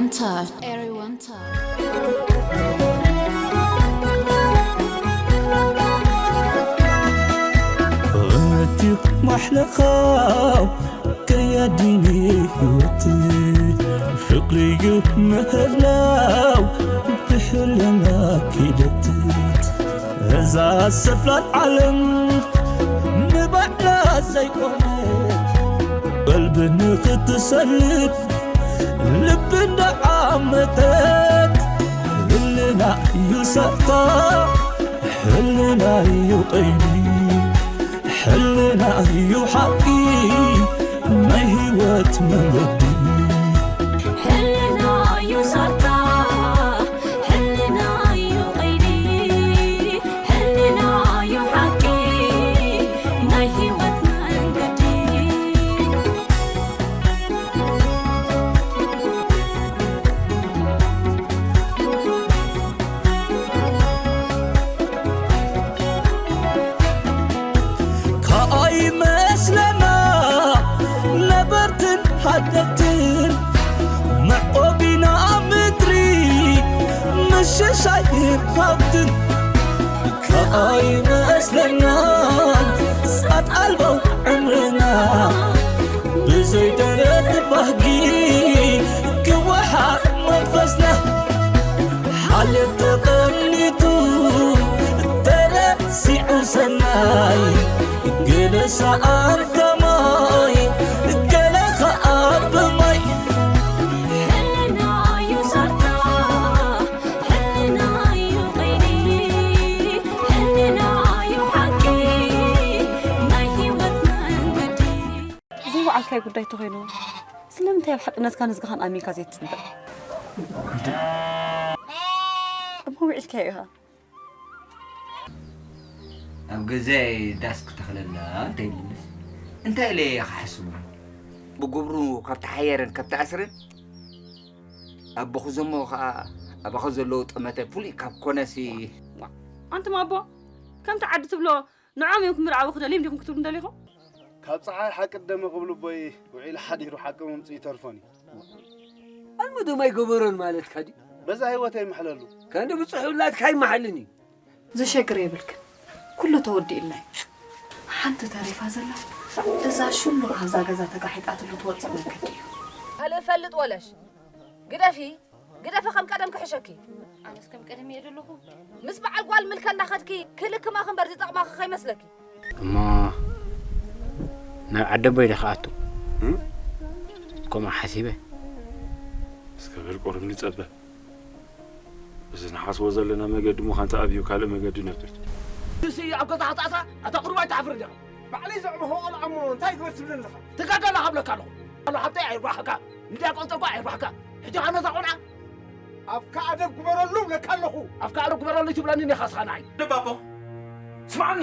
Everyone talk. እምነትዩ ማሕለኻው ከያዲኒ ህይወት ፍቕርዩ ምህላው ብሕልና ኪደት እዛ ሰፍላል ዓለም ንባዕላ ዘይኮነት ቀልቢ ንኽትሰልብ ልቢ እንዳዓመተት ህልና እዩ ሳታ ሕልና እዩ ቀይዲ ሕልና እዩ ሓቂ ናይ ህይወት መንገዲ ሕልና እዩ ሳታ ሕልና እዩ ቀይዲ ሕልና እዩ ሓቂ ናይ ህይወት መንገዲ ከኣይመስለና ነበርትን ሓደግትን መዕቆቢና ምድሪ ምሽሻይን ሃብትን ከኣይመስለና ጻት ኣልቦ ዕምርና ብዘይ ደረት ባህጊ ክወሓጥ መንፈስና ሓልዮት ተቐኒቱ ተረሲዑ ሰናይ ገለ ሰኣንታ ማይ ገለ ኸኣ ብማይ ሕልና እዩ ሰርታ ሕልና እዩ ቀይዲ ሕልና እዩ ሓቂ ናይ ህይወት መንገዲ ዘይወዓልካይ ጉዳይ ተኾይኑ ስለምንታይ ኣብ ሓቅነትካን ህዝብኻን ኣሚንካ ዘይትጽበ እሞ ውዒልካዮ ኢኻ ኣብ ገዛይ ዳስ ክተኽለላ እንተ ኢልንስ እንታይ ኢለ እየ ክሓስቡ? ብግብሩ ካብ ተሓየረን ካብ ተኣስረን ኣቦኹ ዘሞ ኸኣ ኣባኹ ዘለዎ ጠመተ ፍሉይ ካብ ኮነሲ ኣንቱም ኣቦ ከምቲ ዓዲ ትብሎ ንዖም እዮም ክምርዓዉ ክደልዮም ዲኹም ክትብሉ ደሊኹም? ካብ ፀሓይ ሓቂ ደመ ክብሉ ቦይ ውዒሉ ሓዲሩ ሓቂ ምምፅኡ ይተርፎን እዩ። ኣልሙዶ ማይ ጎበሮን ማለትካ ድዩ? በዛ ህይወት ኣይምሕለሉ። ከንዲ ብፅሑላትካ ኣይመሓልን እዩ። ዘሸግር የብልክን ኩሉ ተወዲእልና እዩ። ሓንቲ ተሪፋ ዘላ እዛ ሽሉ ካብዛ ገዛ ተጋሒጣትሉ ትወፅእ መንገዲ እዩ። ካልእ ፈልጥ ወለሽ ግደፊ ግደፊ ከም ቀደም ክሕሸኪ። ኣነስ ከም ቀደም እየ ዘለኹ። ምስ በዓል ጓል ምልከ እንዳኸድኪ ክልክማኺ እምበር ዝጠቕማኺ ከይመስለኪ። እሞ ናብ ዓደቦይ ዶ ክኣቱ? ከምኡ ሓሲበ። እስከ በል ቁሩብ ንጸበ። እዚ ንሓስቦ ዘለና መገዲ እሞ ካንታ ኣብዩ ካልእ መገዲ ነብር። ንስይ ኣብ ገዛ ክትኣትዋ ኣታ ቁሩብ ኣይትሓፍርን ዲኻ? ባዕለይ ዘዕበኹ ቆልዓ እሞ እንታይ ግበር ትብለኒ ኣለኻ? ትጋገ ኣለኻ እብለካ ኣለኹ። ኣሎ ሓብተይ ኣይርባሕካ፣ ንድያቆን ጸጓ ኣይርባሕካ። ሕጂ ኸኣ ነዛ ቆልዓ ኣፍካ ኣደብ ግበረሉ እብለካ ኣለኹ። ኣፍካ ኣደብ ግበረሉ ኣይትብለንን ኢኻ እስኻ ንዓይ። ልባቦ ስምዓኒ።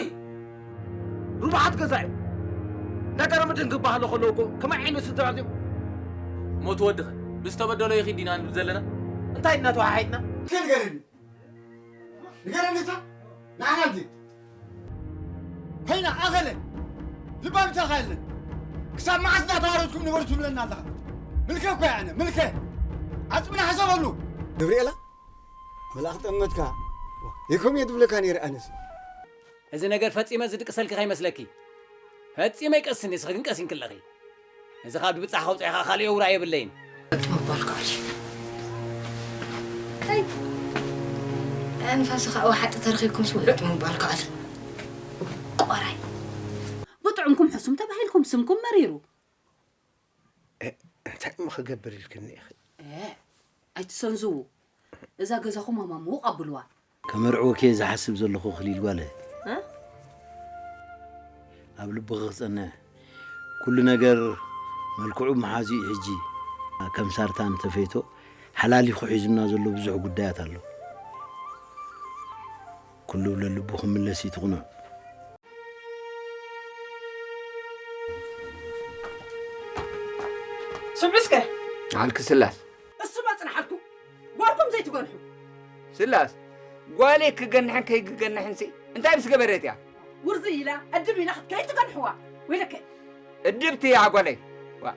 ሩባሓት ገዛ እዮም። ነገረ ምድን ክበሃሎ ከለዉ እኮ ከመይ ዓይነት ስድራ ድዮም? ሞት ወድኸ ብዝተበደሎ ይኺድ ኢና ንብል ዘለና? እንታይ ኢና ተወሓሒጥና? እስከ ንገረኒ። ንገረኒ እታ ንዓና እንድዩ። ሀይና ኣኸለ ልባም ተኻለን ክሳብ መዓስ እንዳተዋረድኩም ንበሩ ትብለና ኣለኻ። ምልከ እኮ እየ ኣነ ምልከ። ዓፅምና ሕሰበሉ። ገብርኤላ መልኣኽ ጠመትካ ይከም እየ ትብለካ ነይረ ኣነስ። እዚ ነገር ፈጺመ ዝድቅሰልኪ ከይመስለኪ። ፈጺመ ኣይቀስን እየ፣ ንስኺ ግን ቀሲንኪ ኣለኺ። እዚ ካብ ድብጻሕ ከውጽኤ ከኣ ካልእ የውራ የብለይን። ምባል ከኣል እንታይ ንፋስ ከኣ ወሓጢ ተረኺብኩምስ ውሑጥ ምባል ከኣል ቆራይ ብጥዑምኩም ሕሱም ተባሂልኩም ስምኩም መሪሩ እንታይ እሞ ክገብር ኢልክኒ ኢኺ ኣይትሰንዝዉ እዛ ገዛኹም ኣማሙቕ ኣብልዋ ከመርዕወኪ እየ ዝሓስብ ዘለኹ ክሊል ጓለ ኣብ ልብኺ ክጸንዕ ኩሉ ነገር መልክዑ መሓዙ እዩ ሕጂ ከም ሳርታን ተፈይቶ ሓላሊኹ ሒዙና ዘሎ ብዙሕ ጉዳያት ኣሎ ኩሉ ለልቡ ክምለስ እዩ ትቕኑዕ ስምዑ እስከ ዓልኪ ስላስ እሱ መጽንሓልኩም ጓልኩም ዘይትገንሑ ስላስ ጓለይ ክገንሕን ከይክገንሕን ሲ እንታይ ምስ ገበረት እያ ውርዚ ኢላ ዕድም ኢላ ክትከይድ ትገንሕዋ ወይለከ እድብቲ እያ ጓለይ ዋ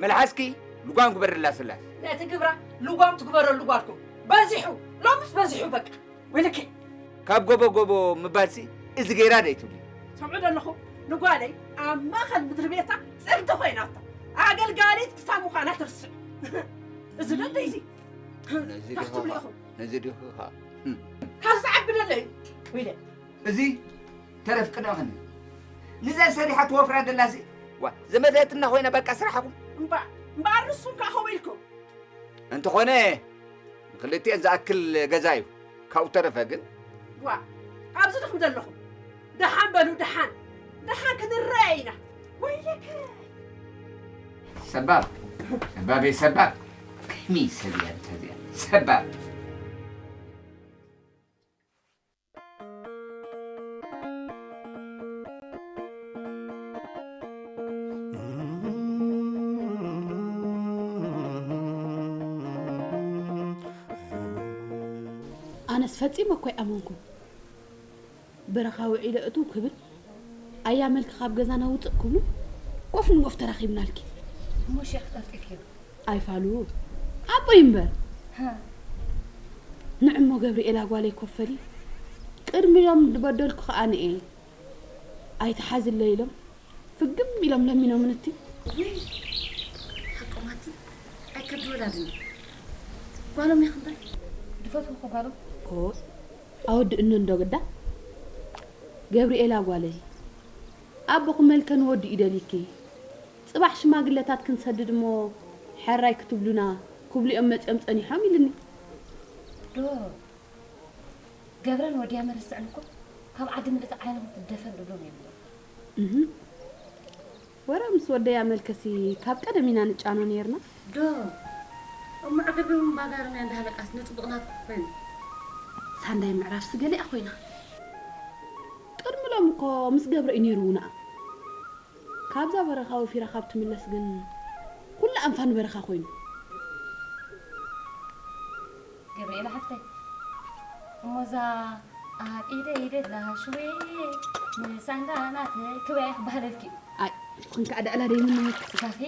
መልሓስኪ ልጓም ግበርላ ስላስ ነቲ ግብራ ልጓም ትግበረሉ ጓልኩም በዚሑ፣ ሎምስ በዚሑ በቃ። ወይለኪ። ካብ ጎቦ ጎቦ ምባልሲ እዚ ገይራ ዶ ይትብሉ? ሰምዑ ዶ ኣለኹም? ንጓለይ ኣብ ማእኸል ምድሪ ቤታ ፅምዲ ኮይናታ ኣገልጋሊት ክሳብ ምዃና ትርስዕ። እዚ ዶ እንደይዚ? ነዚ ዲኹ ትብሉ ኢኹም? ነዚ ዲኹ? ካብ ዝዓቢ ደለዩ? ወይለ። እዚ ተረፍ ቅደምኒ። ንዛ ሰሪሓ ትወፍራ ደላሲ? ዋ፣ ዘመደትና ኮይና በቃ ስራሕኩም። እምባ-፣ እምበኣር ንስኹም ከኣ ከምኡ ኢልኩም። እንተኾነ፣ ንክልቲኤን ዝኣክል ገዛ እዩ። ካብኡ ተረፈ ግን ዋ፣ ኣብዚ ድኹም ዘለኹም። ደሓን በሉ፣ ደሓን። ደሓን ክንረኣይ ኢና። ወይለከ። ሰባብ፣ ሰባበይ ሰባብ። ከመይ ሰብ እያ እታ እዚኣ? ሰባብ። ኣነስ ፈጺመ እኮ ኣይኣመንኩን። በረኻ ውዒለ እትው ክብል፣ ኣያ መልኪ ካብ ገዛና ውጽእ ክብሉ፣ ጎፍ ንጎፍ ተራኺብናልኪ። እሞ ሽሕ ጠርጢርክዮ? ኣይፋሉ። ኣቦይ እምበር። ሃ። ንዕሞ ገብርኤላ ጓለይ ኮፈሊ፣ ቅድሚኦም ዝበደልኩ ከኣ ንኤ። ኣይትሓዝለይ ኢሎም፣ ፍግም ኢሎም ለሚኖምን እቲ። ውይ፣ ሓቆማቲ፣ ኣይከብዲ ወላድን። ጓሎም ኢኺ እምበር፣ ድፈትዎ እኮ ጓሎም። ኦ፣ ኣወድእኖ እንዶ ግዳ። ገብርኤላ ጓለይ፣ ኣቦኹ መልከ ንወዱ እዩ ደልይኪ። ጽባሕ ሽማግለታት ክንሰድድ እሞ፣ ሕራይ ክትብሉና፣ ክብሉ እዮም መጺኦም ጸኒሖም ኢልኒ። ዶ፣ ገብረን ወድያ መረስዕን እኮ ካብ ዓዲ ምልእቲ ዓይኖም ክትደፈን ድብሎም እዮም። እህ። ወረ ምስ ወደያ መልከሲ ካብ ቀደም ኢና ንጫኖ ነይርና። ዶ፣ እሞ ዕግርግርን ባጋርን እያ እንዳሃለቃስ ንጽቡቕ ናትኩ ኮይኑ። ሳንዳይ ምዕራፍሲ ገሊኣ ኮይና። ቅድሚ ሎም እኮ ምስ ገብረ እዩ ነይሩ ውንኣ። ካብዛ በረኻ ወፊራ ካብ ትምለስ ግን ኩሉ ኣንፋ ንበረኻ ኮይኑ። ገብርኤላ ሓፍተይ፣ እሞ እዛ ኣብ ኢደይ ደላ ሽዌ ንሳንዳ ናተይ ክበያ ክበሃለልኪ። ኣይ፣ ንስኽን ከኣ ደዕላ ደይምንህኪ። ስጋፊ።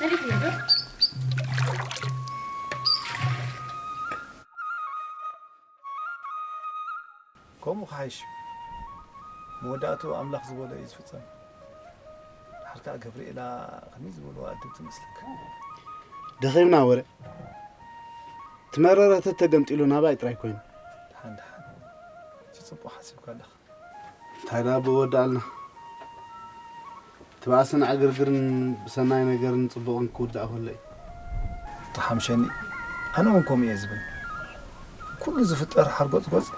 መሊክ ነዶ? ከምኡ ክሓይሽ እዩ። መወዳእትኡ ኣምላኽ ዝበሎ እዩ ዝፍጸም። ድሓር ከኣ ገብርኤላ ከመይ ዝበልዋ ኣድብቲ መስለካ? ደኺምና ወረ። እቲ መረረ ተተገምጢሉ ናባይ ጥራይ ኮይኑ። ደሓን፣ ደሓን። እቲ ጽቡቕ ሓሲብካ ኣለኻ። እንታይ ደኣ ብኡ ወድኣልና። እቲ ባእስን ዕግርግርን ብሰናይ ነገርን ጽቡቕን ክውዳእ ከሎ እዩ። ተሓምሸኒ፣ ኣነ እውን ከምኡ እየ ዝብል። ኩሉ ዝፍጠር ሓርጎጽጎጽ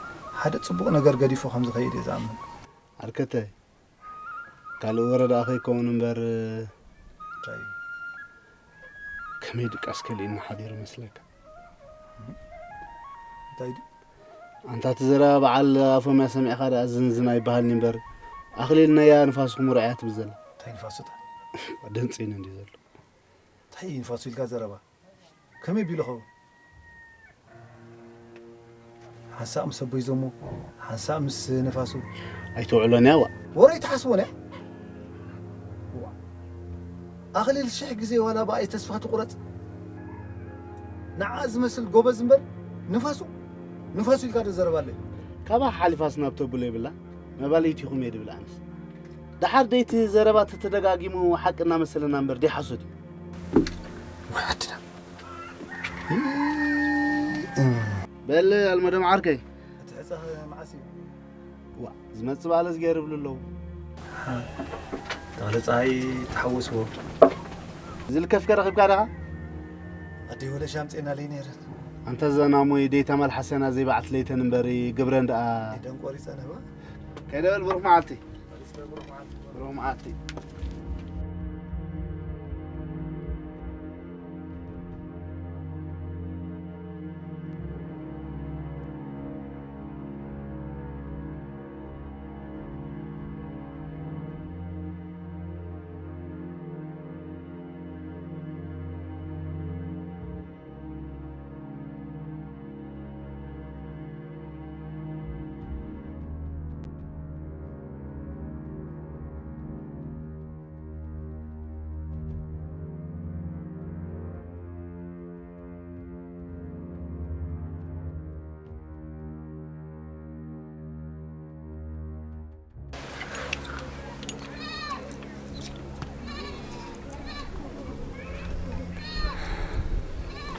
ሓደ ጽቡቕ ነገር ገዲፉ ከም ዝኸይድ እየ ዝኣምን። ዓርከተይ፣ ካልእ ወረ ደኣ ከይከውን እምበር፣ እንታይ እዩ? ከመይ ድቃስ ከሊእና ሓዲሩ መስለካ? እንታይ ድዩ? ኣንታ እቲ ዘረባ በዓል ኣፎምያ ሰሚዕካ ደኣ ዝንዝን ኣይበሃልኒ እምበር፣ ኣኽሊልነያ ንፋስኩም ርኣያ ትብል ዘላ። እንታይ ንፋሱ እታ? ደንጺኒ እንድዩ ዘሎ። እንታይ እዩ ንፋሱ ኢልካ ዘረባ? ከመይ ቢሉ ኸውን? ሓንሳእ ምስ ኣቦይ ዘሞ፣ ሓንሳእ ምስ ንፋሱ። ኣይተውዕሎን እያ ዋ። ወረ ኣይትሓስቦን እያ። ዋ። ኣኽሊል ሽሕ ግዜ ዋላ ብኣይ ተስፋ ትቑረጽ። ንዓ ዝመስል ጎበዝ እምበር ንፋሱ፣ ንፋሱ ኢልካ ዶ ዘረባ ኣለይ? ካባኻ ሓሊፋስ ናብ ተብሎ የብላ። መባልይቲ ኢኹም እየ ድብል ኣነስ። ደሓር ደይቲ ዘረባ ተተደጋጊሙ ሓቂ እናመሰለና እምበር ደይሓሶት እዩ። ወይ ዓድና። በል ኣልመዶም ዓርከይ። እቲ ሕጻ መዓስ እዩ? ዋ፣ ዝመጽእ በዓል እዝግሄር ይብሉ ኣለዉ። ተኽለ ጸሃይ ተሓወስዎ። ዝልከፍከ ረኺብካ ዲኻ? ኣደይ ወለሻ ኣምጺኤናለይ ነይረን። ኣንታ ዘናሞይ ደይታ መልሓሰና ዘይበዓት ለይተን እምበሪ ግብረን ደኣ። ኢደን ቆሪጸን ህባ። ከይደ በል ብሩኽ መዓልቲ። ብሩኽ መዓልቲ።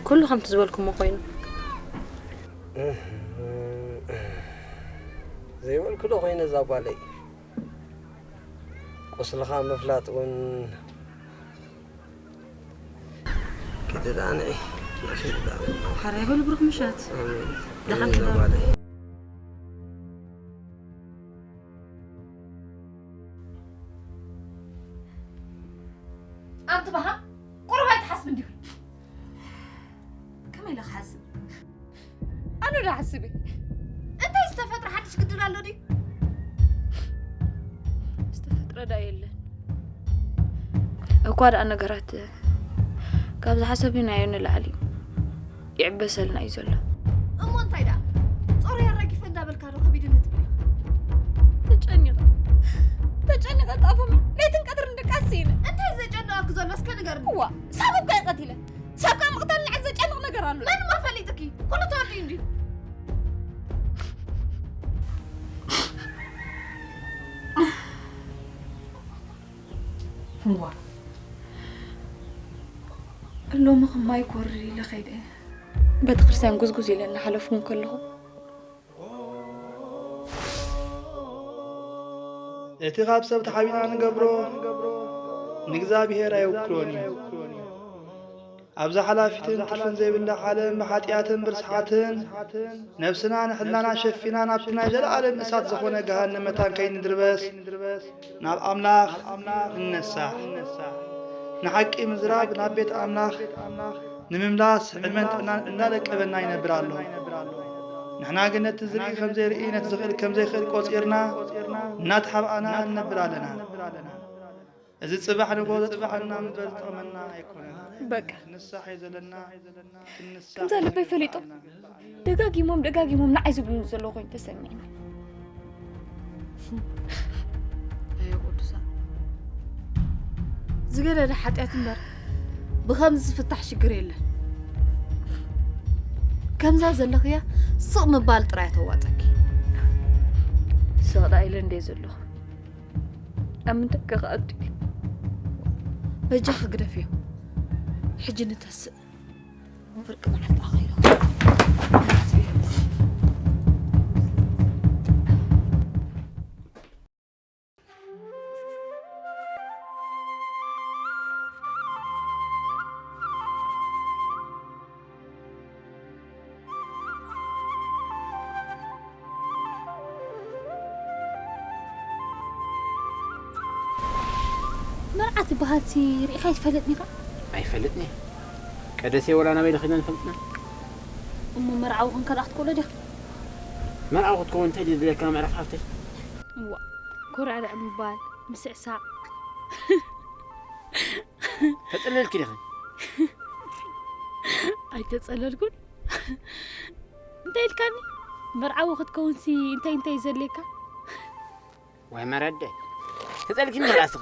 ኩሉ ከምቲ ዝበልኩሞ ኮይኑ። ዘይበልኩ ዶ ኮይነ እዛ ጓለይ? ቁስልኻ ምፍላጥ እውን ግድዳ ንዒ። ሓራይ በሉ ብሩኽ ምሸት። ኣሜን። ደሓን ኣሜን ትነብሩ። ጓለይ። ኣንቲ በሃ ቁሩብ ኣይትሓስብ እንዲኹ። ከመይ ኢለ ክሓስብ? ኣነ ዶ ሓስብ እየ? እንታይ ዝተፈጥረ ሓድሽ ግድል ኣሎ ድዩ? ዝተፈጥረ ዳ የለን። እኳ ደኣ ነገራት ካብ ዝሓሰብናዮ ንላዕሊ ይዕበሰልና እዩ ዘሎ። እሞ እንታይ ደኣ? ጾረይ ኣራጊፈ እንዳበልካ ዶ ከቢድኒ ትብል? ተጨኒቐ፣ ተጨኒቐ ጣፎም ለይትን ቀትርን ድቃስ ስኢነ። እንታይ ዘጨንቐኪ ዘሎ እስከ ንገርኒ። እዋ፣ ሳብ እኮ እየ ቀቲለ። ሰብ ካብ ምቕታል ንዓይ ዘጨንቕ ነገር ኣሎ? መን እሞ ፈሊጥኪ? ኩሉ ተወዲኡ እንድዩ። እዋ፣ ሎሚ ከማይ ኮርር ኢለ ከይደ። ቤተ ክርስቲያን ጉዝጉዝ ኢለ እናሓለፍኩ ከለኹ፣ እቲ ካብ ሰብ ተሓቢና ንገብሮ ንእግዚኣብሔር ኣይውክሎን እዩ። ኣብዛ ሓላፊትን ትርፍን ዘይብላ ዓለም ብሓጢኣትን ብርስሓትን ነብስናን ሕልናናን ሸፊና ናብቲ ናይ ዘለኣለም እሳት ዝኾነ ገሃነም መታን ከይንድርበስ ናብ ኣምላኽ ንነሳሕ። ንሓቂ ምዝራብ ናብ ቤት ኣምላኽ ንምምላስ ዕድመን ጥዕናን እንዳለቀበና ይነብር ኣሎ። ንሕና ግን ነቲ ዝርኢ ከም ዘይርኢ፣ ነቲ ዝኽእል ከም ዘይኽእል ቆጺርና እናተሓብኣና ንነብር ኣለና። እዚ ጽባሕ ንግሆ ዘጥፍኣና እምበር ዝጠቕመና ኣይኮነን። በቃ። ንሳሕ እዩ ዘለና። ክንሳሕ ከምዛ ልበይ ፈሊጦም ደጋጊሞም ደጋጊሞም ንዓይ ዝብሉኒ ዘለዉ ኮይኑ ተሰሚዕኒ። ኣየ ቅዱሳን፣ ዝገደደ ሓጢኣት እምበር ብኸምዚ ዝፍታሕ ሽግር የለን። ከምዛ ዘለኽያ ስቕ ምባል ጥራይ ተዋፀኪ። ስቕ ዳ ኢለ እንደ ዘለኹ ኣብ ምንታይ ከ ክኣቱ ኢለ? በጃኺ ግደፍዮ። ሕጂ ንተስእ። ፍርቂ መዓልቲ ኣኺሉ። መርዓ ትበሃል ሲ ርኢኻ ኣይትፈልጥን ኢኻ? ኣይፈልጥን እየ። ቀደሰ ወላ ናበይ ዶ ኸይድና ንፈልጥና? እሞ መርዓዊ ኮንካ ደኣ ክትከውሎ ዲኻ? መርዓዊ ክትከውን እንታይ ድዩ ድለካ መዕረፍ ሓፍተይ? እዋ፣ ኮራዕራዕ ምባል፣ ምስዕሳዕ። ተጸለልኪ ዲኺ? ኣይተጸለልኩን። እንታይ ኢልካኒ? መርዓዊ ክትከውንሲ እንታይ እንታይ እዩ ዘድልየካ? ዋይ መረደ። ተጸልኪኒ ራስኺ።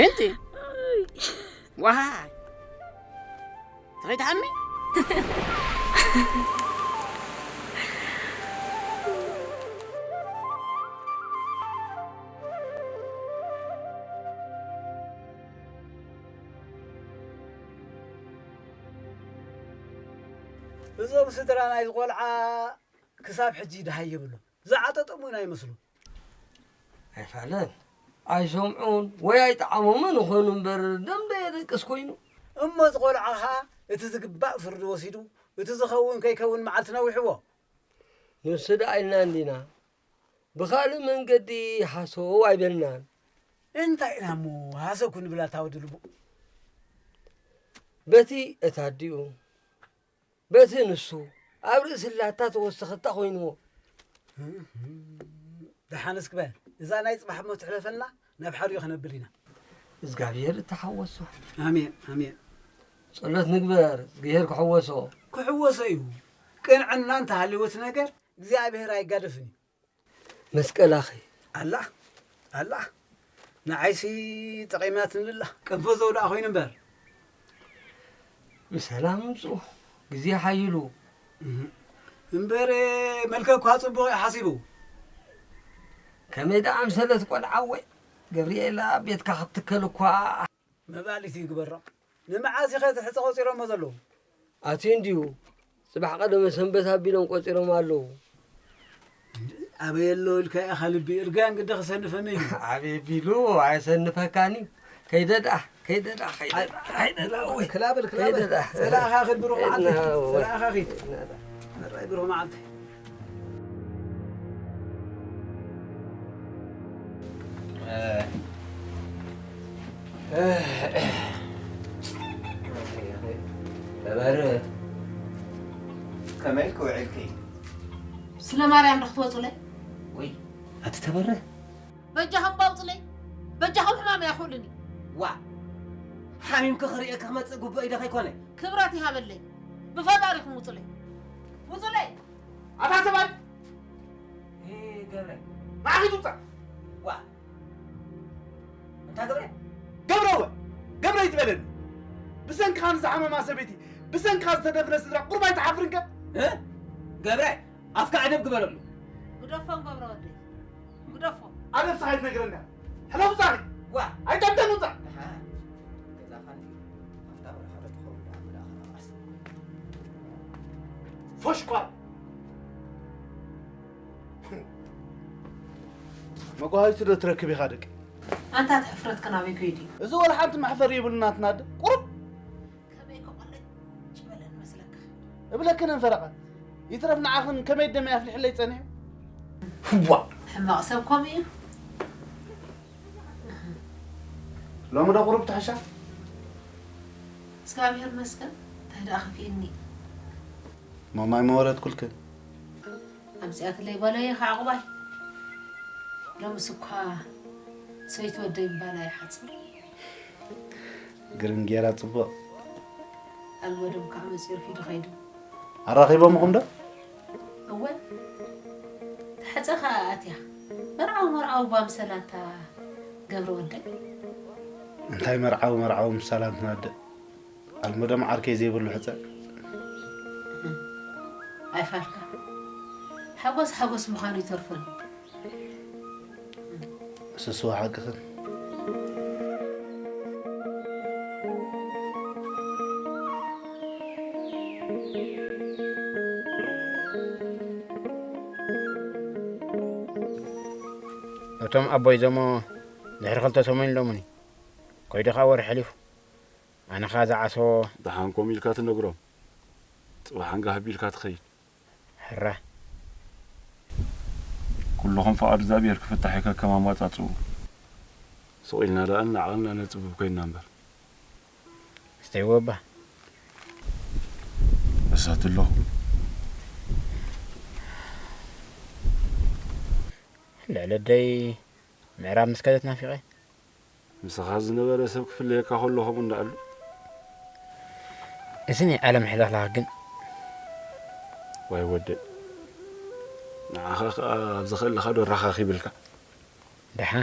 እንቲ። ዋሃይ። ትኸይ ትሓሚ? እዞም ስድራ ናይዚ ቆልዓ ክሳብ ሕጂ ደሃይ የብሎም። ዝዓጠጦም እውን ኣይመስሉን። ኣይፋለን፣ ኣይሰምዑን ወይ ኣይጠዓሞምን ይኾኑ እምበር፣ ደም ዶ የደቅስ ኮይኑ? እሞ እዚ ቆልዓ ኸኣ እቲ ዝግባእ ፍርዲ ወሲዱ፣ እቲ ዝኸውን ከይከውን መዓልቲ ነዊሕዎ። ንሱ ደኣ ኢልና እንዲና፣ ብኻልእ መንገዲ ሓሰው ኣይበልናን። እንታይ ኢና እሞ ሃሰው ክንብል ኣታ ወዲ ልቡ? በቲ እታ ኣዲኡ፣ በቲ ንሱ ኣብ ርእሲ ላታ ተወሰኸታ ኮይንዎ። ደሓንስ ክበ፣ እዛ ናይ ጽባሕ እሞ ትሕለፈልና፣ ናብ ሓዲኡ ክነብል ኢና። እግዚኣብሔር እተሓወሶ። ኣሜን፣ ኣሜን። ጸሎት ንግበር፣ እግዚኣብሔር ክሕወሶ። ክሕወሶ እዩ። ቅንዕና እንተሃልዩ እቲ ነገር፣ እግዚኣብሔር ኣይጋደፍን እዩ። መስቀላኸ? ኣላ፣ ኣላ። ንዓይሲ ጠቒማትንላ። ቀንፎ ዘውዳእ ኮይኑ እምበር። ብሰላም ምጹ። ግዜ ሓይሉ። እህ። እምበር፣ መልከ እኳ ጽቡቕ እዩ ሓሲቡ። ከመይ ደኣ ኣምሰለት ቆልዓወይ? ገብርኤላ ቤትካ ክትትከል እኳ። መባሊት ይግበሮ። ንመዓስ ኢኸ እቲ ሕጸ ቆጺሮሞ ዘለዉ? ኣትዩ እንድዩ። ጽባሕ ቀደመ ሰንበት ኣቢሎም ቆጺሮም ኣለዉ። ኣበይ ኣሎ ኢልካ ኢኻ ልቢ እርጋን ግዲ ክሰንፈኒ እዩ። ኣበይ ቢሉ ኣይሰንፈካኒ። ከይደ ደኣ፣ ከይደ ደኣ፣ ከይደ ደኣ፣ ከይደ ደኣ፣ ወይ። ክላብል፣ ክላብል። ከይደ ደኣ። ጸላእኻ ኺድ ብሩኽ መዓልቲ። ጸላእኻ ኺድ። ምራይ ብሩኽ መዓልቲ። ተበረ፣ ከመይ ኢልኪ ውዒልኪ? ስለ ማርያም ዶ ክትወጹለይ? ወይ፣ ኣቲ ተበረ። በጃኹም ባውጹለይ። በጃኹም ሕማም ያኹልኒ። ዋ፣ ሓሚምኪ ክርእየኪ ክመጽእ ግቡእ ኢደኺ ኣይኮነ። ክብረት ይሃበለይ። ብፈጣሪኹም ውጹለይ። ውጹለይ። ኣታ ሰብኣይ! ኤ፣ ገብረ። ንዓኺ ትውጻእ። ዋ። እንታ ገብረ? ገብረ እወ። ገብረ ይትበለኒ። ብሰንክኻ ንዝሓመማ ሰበይቲ፣ ብሰንክኻ ዝተደፍነ ስድራ ቁሩብ ኣይትሓፍርን ከ? እ? ገብረ፣ ኣፍካ ኣደብ ግበረሉ። ግደፎም ገብረ ወደይ። ግደፎም። ኣደብ ስኻ ኣይትነግረና። ሕለፉ ጻኺ። ዋ። ኣይጠምተን ውጻእ። ኣሓ። ገዛኻ እንድዩ። ኣፍታ በረኻ ዶ ትኸውን ደኣ፣ ብደኣ ኸዓ ቃስ። ፎሽኳል። መጓሃይቲ ዶ ትረክብ ኢኻ ደቂ? ኣንታ እቲ ሕፍረትካ ናበይ ከይዱ እዩ? እዚ ወላ ሓንቲ መሕፈሪ የብሉን ናትና ኣደ። ቁሩብ ከመይ ከቆለጭ በለን መስለካ? እብለክን ፈረቓ። ይትረፍ ንዓኽን ከመይ ደመይ ኣፍሊሕለይ ጸኒሑ? ዋ! ሕማቕ ሰብ ከምኡ እዩ። ሎሚ ዶ ቁሩብ ትሕሻ? እግዚኣብሔር ይመስገን። እንታይ ደኣ ከፊእኒ? ማማይ መወረድኩልክን። ኣምጺኣትለይ ጓለየ ከዓ ዕቑባይ። ሎምስ እኳ ሰይቲ ወደይ ምባላ ይሓጽር። ግርም ጌራ ጽቡቕ። ኣልመዶም ከዓ መጺኡ ርፊዱ ኸይዱ። ኣራኺቦምኹም ዶ? እወ። ተሓጸ ከዓ ኣትያ። መርዓዊ መርዓዊ እባ ምሰላ እንታ ገብረ ወደይ። እንታይ መርዓዊ መርዓዊ ምሳላ እንትና ኣደ? ኣልመዶም ዓርከይ ዘይብሉ ሕጸ። ኣይፋልካ። ሓጎስ ሓጎስ ምዃኑ ይተርፎን። ስስዋ ሓቅኽን። እቶም ኣቦይ ዘሞ ድሕሪ ክልተ ሰሙን ኢሎምኒ። ከይዱ ኸዓ ወርሒ ሓሊፉ። ኣነ ኸዓ ዝዓሶ ደሓን ኮም ኢልካ ትነግሮም። ጽባሕ ኣንጋህ ኣቢልካ ትኸይድ። ሕራ። ኩሉ ከም ፍቓድ እግዚኣብሔር ክፍታሕ እዩ ከከም ኣማጻጽኡ። ስቕ ኢልና ደኣ እናዓቐልና ነጽብብ ኮይንና እምበር። እስተይዎ እባ። እሳት ኣለኹ። ልዕሊ ኣደይ ምዕራብ ምስ ከደት ናፊቐ። ምሳኻ ዝነበረ ሰብ ክፍለየካ ከሎ ከምኡ እንዳኣሉ። እዚ ናይ ዓለም ሕልኽላኽ ግን። ዋይ ወደይ፣ ንዓኻ ከኣ ኣብዚ ከለኻ ዶ ረኻኺብልካ? ደሓ።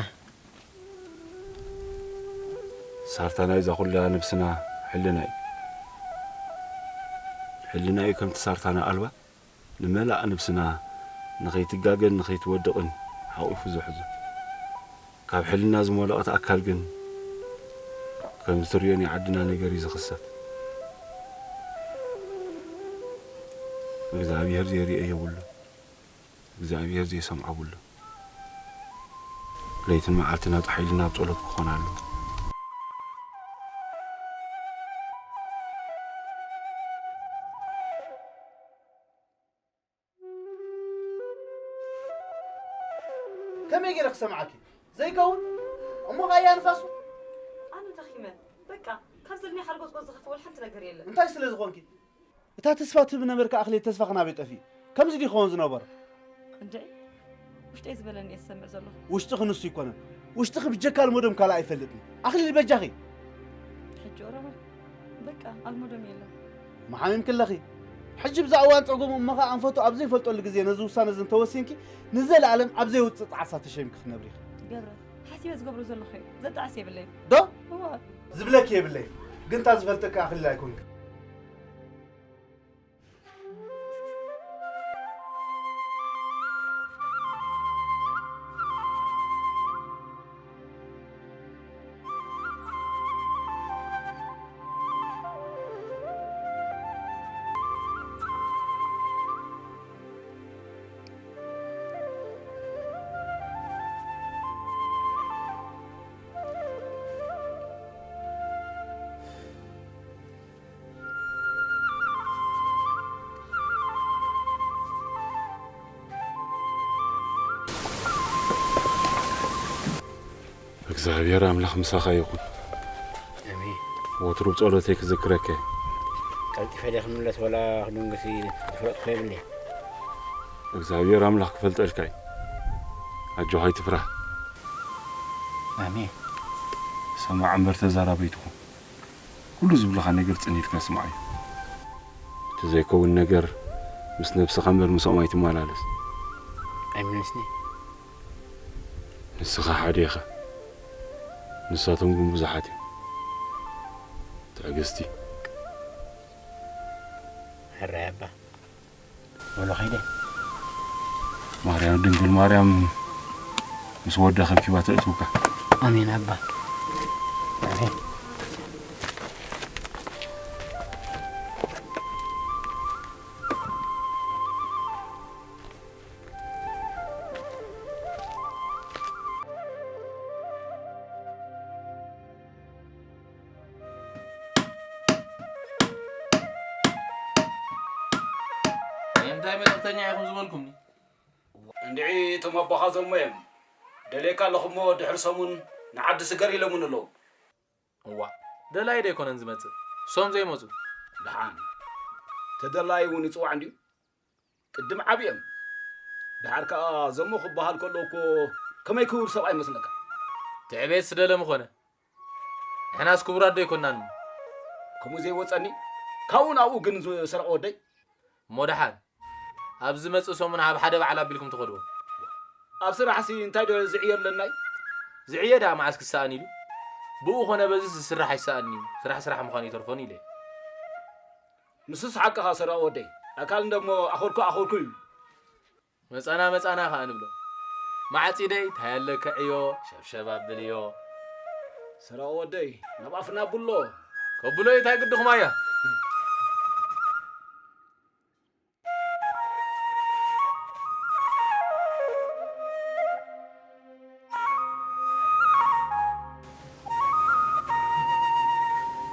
ሳርታ ናይዛ ኩላ ነብስና ሕልና እዩ። ሕልና እዩ ከምቲ ሳርታና ኣልባ። ንመላእ ነብስና ንኸይትጋገን ንኸይትወድቕን ሓቒፉ ዝሕዞ። ካብ ሕልና ዝሞለቐት ኣካል ግን ከምዚ ትርእዮ ናይ ዓድና ነገር እዩ ዝኽሰት። እግዚኣብሔር ዘይርእዮ የብሉን። እግዚኣብሔር ዘይሰምዖ የብሉን። ለይትን መዓልትን ኣጥሓ ኢልና ኣብ ጸሎት ክኾን ኣለዎ። ከመይ ገይረ ክሰምዓኪ? ዘይከውን። እሞ ኸኣ ያ ንፋሱ? ኣነ ደኺመ። በቃ፣ ካብ ዘለኒ ሓርጎጽጎጽ ዝኸፍእ ወላ ሓንቲ ነገር የለን። እንታይ ስለ ዝኾንኪ? እታ ተስፋ ትህብ ነበርካ ኣኽሊል ተስፋ ክናበይ ጠፊኡ? ከምዚ ድዩ ክኸውን ዝነበሮ? እንድዒ፣ ውሽጠይ ዝበለኒ እየ ዝሰምዕ ዘለኹ። ውሽጥኺ ንሱ ኣይኮነን። ውሽጥኺ ብጀካ ኣልመዶም ካልእ ኣይፈልጥን። ኣኽሊል በጃኺ። ሕጂ ኦሮሞ፣ በቃ፣ ኣልመዶም የለን። መሓሚምኪ ኣለኺ። ሕጂ ብዛ እዋን ጸገሙ እሞ ኸኣ ኣንፈቱ ኣብ ዘይፈልጠሉ ግዜ ነዚ ውሳነ እዚ እንተወሲንኪ፣ ንዘለኣለም ኣብ ዘይውጽእ ጣዕሳ ተሸሚምኪ ክትነብሪ ኢኺ። ገብረ፣ ሓሲበ ዝገብሮ ዘለኹ እዩ። ዘጣዕስ የብለይን። ዶ? እወ። ዝብለኪ የብለይን። ግን እታ ዝፈልጠኪ ኣኽሊል ኣይኮንክን። እግዚኣብሔር ኣምላኽ ምሳኻ ይኹን። ኣሜን። ወትሩ ብጸሎተይ ክዝክረከ። ቀልጢፈ ደ ክምለስ ወላ ክድንግስ ዝፍለጥኮ የብለይ። እግዚኣብሔር ኣምላኽ ክፈልጠልካ እዩ። ኣጆኻ ኣይትፍራህ። ኣሜን። ሰማዕ እምበር ተዛራቢ ኣይትኹን። ኩሉ ዝብልኻ ነገር ጽን ኢልካ ስምዓዮ። እቲ ዘይከውን ነገር ምስ ነብስኻ እምበር ምስኦም ኣይትመላለስ። ኣይምለስኒ። ንስኻ ሓደ ኢኻ። ንሳቶም ግን ብዙሓት እዮም። ትዕግስቲ። ሕራይ ኣባ። ወሎ ኸይደ። ማርያም ድንግል ማርያም ምስ ወዳ ከብኪባ ተእትውካ። ኣሜን ኣባ። ኣሜን። እንታይ መልእኽተኛ ኢኹም ዝበልኩምኒ? እንድዒ እቶም ኣቦኻ ዘሞ እዮም። ደልየካ ኣለኹ እሞ ድሕሪ ሰሙን ንዓዲ ስገር ኢሎምን ኣለዉ። እዋ ደላይ ዶ ኣይኮነን ዝመጽእ? ሶም ዘይመጹ? ደሓን ተደላይ እውን ይጽዋዕ እንድዩ። ቅድም ዓብዮም። ደሓር ከኣ ዘሞ ክበሃል ከሎ እኮ ከመይ ክቡር ሰብኣይ መስለካ? ትዕቤት ስደለ ምኾነ። ንሕናስ ክቡራት ዶ ኣይኮናን? ከምኡ ዘይወጸኒ ካብኡ ናብኡ ግን ዝሰርቕ ወደይ። እሞ ደሓን ኣብ ዝመጽእ ሰሙን ኣብ ሓደ በዓል ኣቢልኩም ትኸድዎ። ኣብ ስራሕሲ እንታይ ዶ ዝዕዮ ኣለናይ? ዝዕየ ደኣ መዓስ ክሰኣን ኢሉ? ብኡ ኾነ በዚ ዝስራሕ ኣይሰኣን እዩ። ስራሕ ስራሕ ምዃኑ ይተርፎን ኢለ። ንሱስ ሓቅኻ ሰራቕ ወደይ። ኣካል እንደሞ ኣኸልኩ ኣኸልኩ እዩ። መጻና መጻና ከኣ ንብሎ። ማዕጺደይ እንታይ ኣለካ ዕዮ ሸብሸብ ኣብልዮ። ሰራቕ ወደይ ናብ ኣፍና ብሎ። ከብሎ እንታይ ግድኹም ኣያ?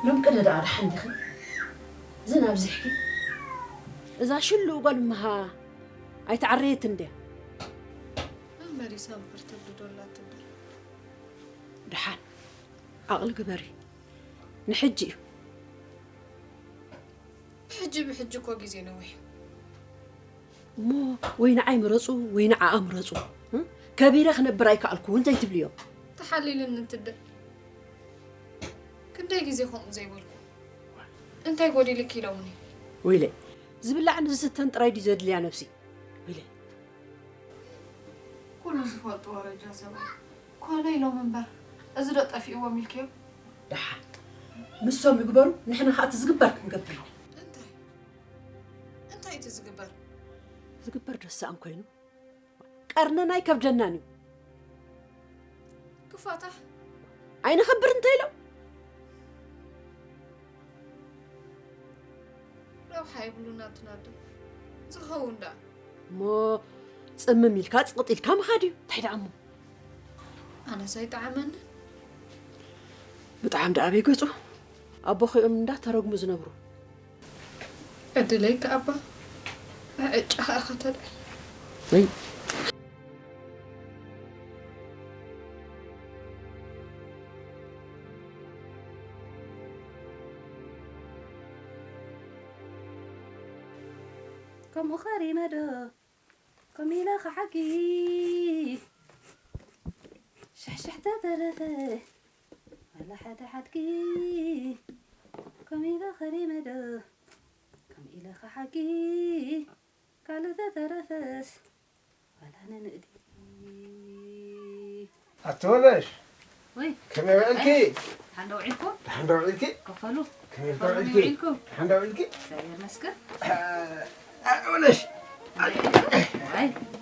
ሎም ቅደ ደኣ ደሓን ዲኺ? ዝን ኣብዚሕኪ? እዛ ሽሉ ጓል እምሃ ኣይተዓረየትን ድያ? መመሊሳ እምበር ተብድዶ ኣላ ትብል። ደሓን ዓቕሊ ግበሪ። ንሕጂ እዩ። ብሕጂ ብሕጂ እኮ ግዜ ነዊሕ እዩ። እሞ ወይ ንዓይ ምረጹ ወይ ንዓኣ ምረጹ። እ? ከቢረ ክነብር ኣይከኣልኩ እውን ዘይትብልዮ። ተሓሊልኒ እንትድእ ክንደይ ግዜ ከምኡ ዘይበልኩ። እንታይ ጎዲልኪ ኢሎምኒ። ወይለይ ዝብላዕን ዝስተን ጥራይ ድዩ ዘድልያ ነብሲ? ወይለይ ኩሉ ዝፈልጡ ወረጃ ሰብኣይ ኮነ ኢሎም እምበር እዚ ዶ ጠፊእዎም ኢልክዮም? ደሓን ንሶም ይግበሩ፣ ንሕና ከኣ እቲ ዝግበር ክንገብር ኢና። እንታይ እንታይ እቲ ዝግበር? ዝግበር ዶ ሰኣን ኮይኑ ቀርነና ኣይከብደናን እዩ። ክፋታ ኣይንኸብር እንተ ኢሎም ረብሓ የብሉን ኣቱናዶ ዝኸውን ደኣ እሞ ጽምም ኢልካ ጽቕጥ ኢልካ ምኻድ እዩ። እንታይ ደኣ እሞ ኣነስ ኣይጠዓመንን። ምጥዓም ደኣ ኣበይ ገጹ? ኣቦኺኦም እንዳተረግሙ ዝነብሩ። ዕድለይ ከኣባ ዕጫ ከኣ ከተልዕል ወይ ከምኡ ኸሪመ ዶ ከምኡ ኢለ ክሓኪ ሽሕሽሕ ተተረፈ ዋላ ሓደ ሓድጊ ከምኡ ኢለ ኸሪመ ዶ ከምኡ ኢለ ክሓኪ ካልእ ተተረፈስ ዋላ ነንእዲ ኣቶ ወለሽ ወይ ከመይ ውዕልኪ? ሓንደ ውዒልኩም ደሓን ዶ ውዒልኪ? ከፈሉ ከመይ ኢልካ ከፈሉ ውዒልኪ? ውዒልኩም ደሓን ዶ ውዒልኪ? እግዚኣብሔር መስገን ኣ፣ ወለሽ ኣይ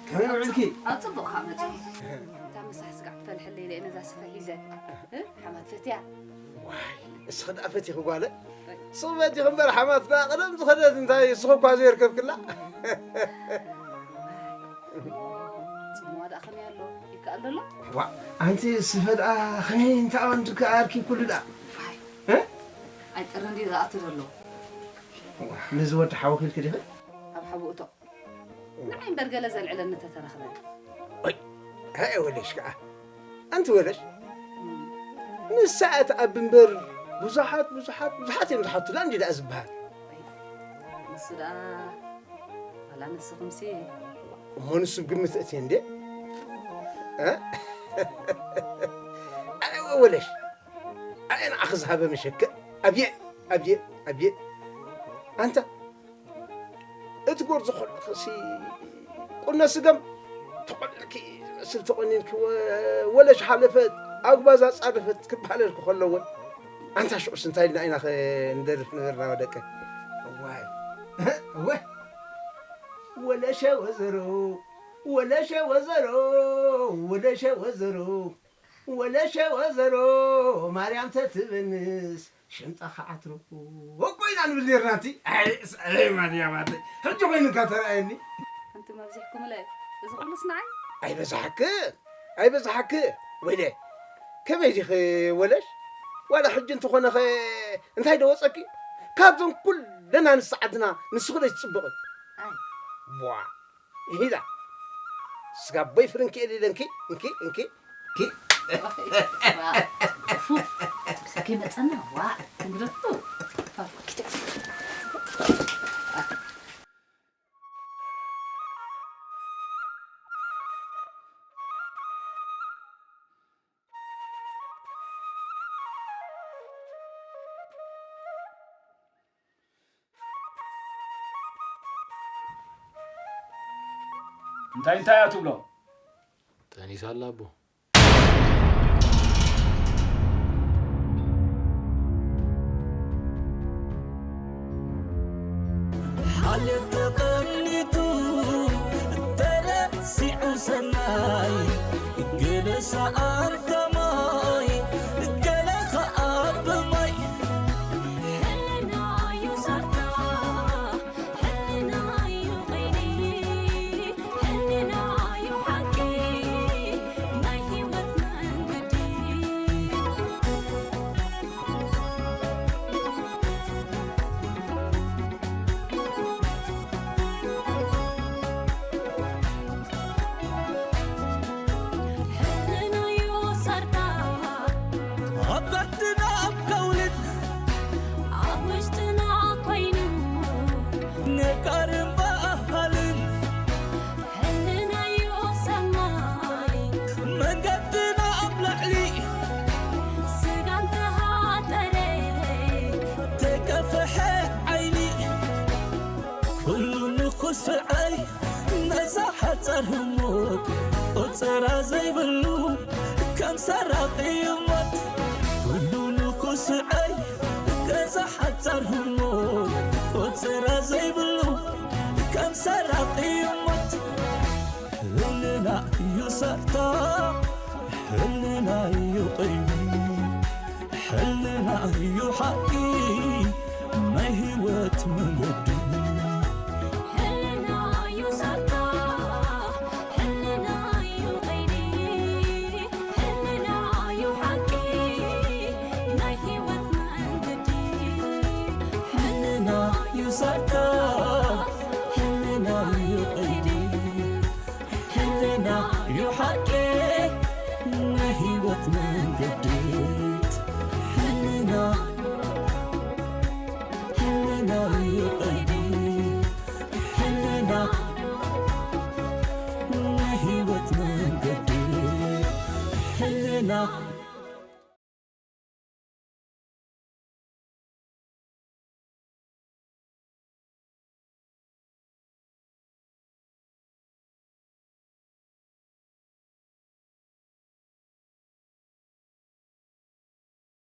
ከመይ ውዒልኪ? ኣብ ፅቡቕ ከዓ መፅኹም እታ ምሳሕ ስጋዕ ትፈልሐለይ ኢለ ነዛ ስፈ ሒዘ እ? ሓማት ፈትያ ዋይ እስኺ ደኣ ፈቲኺ ጓለ ስቕ በቲኺ እምበር ሓማት ደኣ ቀደም ዝኸደት እንታይ እስኺ እኳ ዘይርከብክላ ፅምዋ ደኣ ከመይ ኣሎ ይከኣል ዘሎ ዋ ኣንቲ ስፈ ደኣ ከመይ እንታይ ኣንቲ ከኣርኪ ኩሉ ደኣ እ? ኣይጥርን ድዩ ዝኣቱ ዘሎ ዋ፣ ነዚ ወዲ ሓወኺ ኢልኪ ዲኺ? ኣብ ሓቡእቶ ንዓይ እምበር ገለ ዘልዕለኒ ተተረኽበ ሃየ ወለሽ ከዓ ኣንቲ ወለሽ ንሳ እያ ትኣቢ እምበር ብዙሓት ብዙሓት ብዙሓት እዮም ዝሓቱላ እንዲ ደኣ ዝበሃል። ንሱ ደኣ ዋላ ንስኹምሲ እሞ ንሱ ብግምት እትየ እንዴ? እ? ኣይ ወለሽ ኣይ ንዓኺ ዝሃበ መሸከ ኣብየ ኣብየ ኣብየ ኣንታ እቲ ጎርዞ ከለኽሲ ቁኖ ስገም ተቆኒንኪ ዝመስል ተቆኒንኪ ወ- ወለሽ ሓለፈት ኣጉባዝ ኣጻደፈት ክበሃለልኪ ከሎ እውን ኣንታ ሽዑስ እንታይ ኢልና ኢና ኸ ንደርፍ ነበርና ወደቀ እዋይ እወ ወለሸ ወዘሮ ወለሸ ወዘሮ ወለሸ ወዘሮ ወለሸ ወዘሮ ማርያም ተትበንስ ሽምጣ ከዓትሮ እኮ ኢና ንብል ኔርና እቲ ኣይ ሰለይ ማርያም ኣተይ ሕጂ ኮይኑካ ተረኣየኒ ኣንቲ መብዚሕኩምለ እዚ ኩሉስ ንዓይ ኣይበዛሓክ ኣይበዛሓክ ወይለ ከመይ ዲኺ ወለሽ ዋላ ሕጂ እንተኾነኸ እንታይ ደወፀኪ ካብዞን ኩለና ንስዓድና ንስኽለሽ ትፅብቕ ኣይ ቧ ኢላ ስጋ ቦይ ፍርንኪ ኢለ እንኪ እንኪ እንኪ እንኪ ፉ ሰኪ መጸና ዋ እንግደቱ እንታይ እንታይ እያ ትብሎ? ጠኒሳ ኣላ ኣቦ። ሓልዮት ተቐኒቱ ተረሲዑ ሰናይ ገለ ሰኣንታ ማይ ገለ ኸኣ ብማይ ሕልናዩ ሳርታ ሕልናዩ ቐይዲ ሕልናዩ ሓቂ ናይ ህይወት መንገዲ ሕልናዩ ሳርታ ኣብ ዓድና ኣብ ከውልን ኣብ ውሽጥና ኮይኑ ነጋርን በሃልን ሕልናዩ ሰማይ መንገድና ኣብ ላዕሊ ስጋ እንተሃጠረ ተከፍሐ ዓይኒ ኩሉ ንኹስዐይ ነዛ ሓጻር ህሞት ቆጸራ ዘይብሉ ከም ሰራቂ ይሞት ኩሉ ንኹስዐይ ነዛ ሓጻር ህሞት ቆጸራ ዘይብሉ ከም ሰራቂ ይሞት ሕልና እዩ ሳርታ ሕልና እዩ ቐይዲ ሕልና እዩ ሓቂ ናይ ህይወት መንገዲ ሕልና እዩ ሳርታ ሕልና እዩ ቐይዲ ሕልና እዩ ሓቂ ናይ ህይወት መንገዲ ሕልና እዩ ሳርታ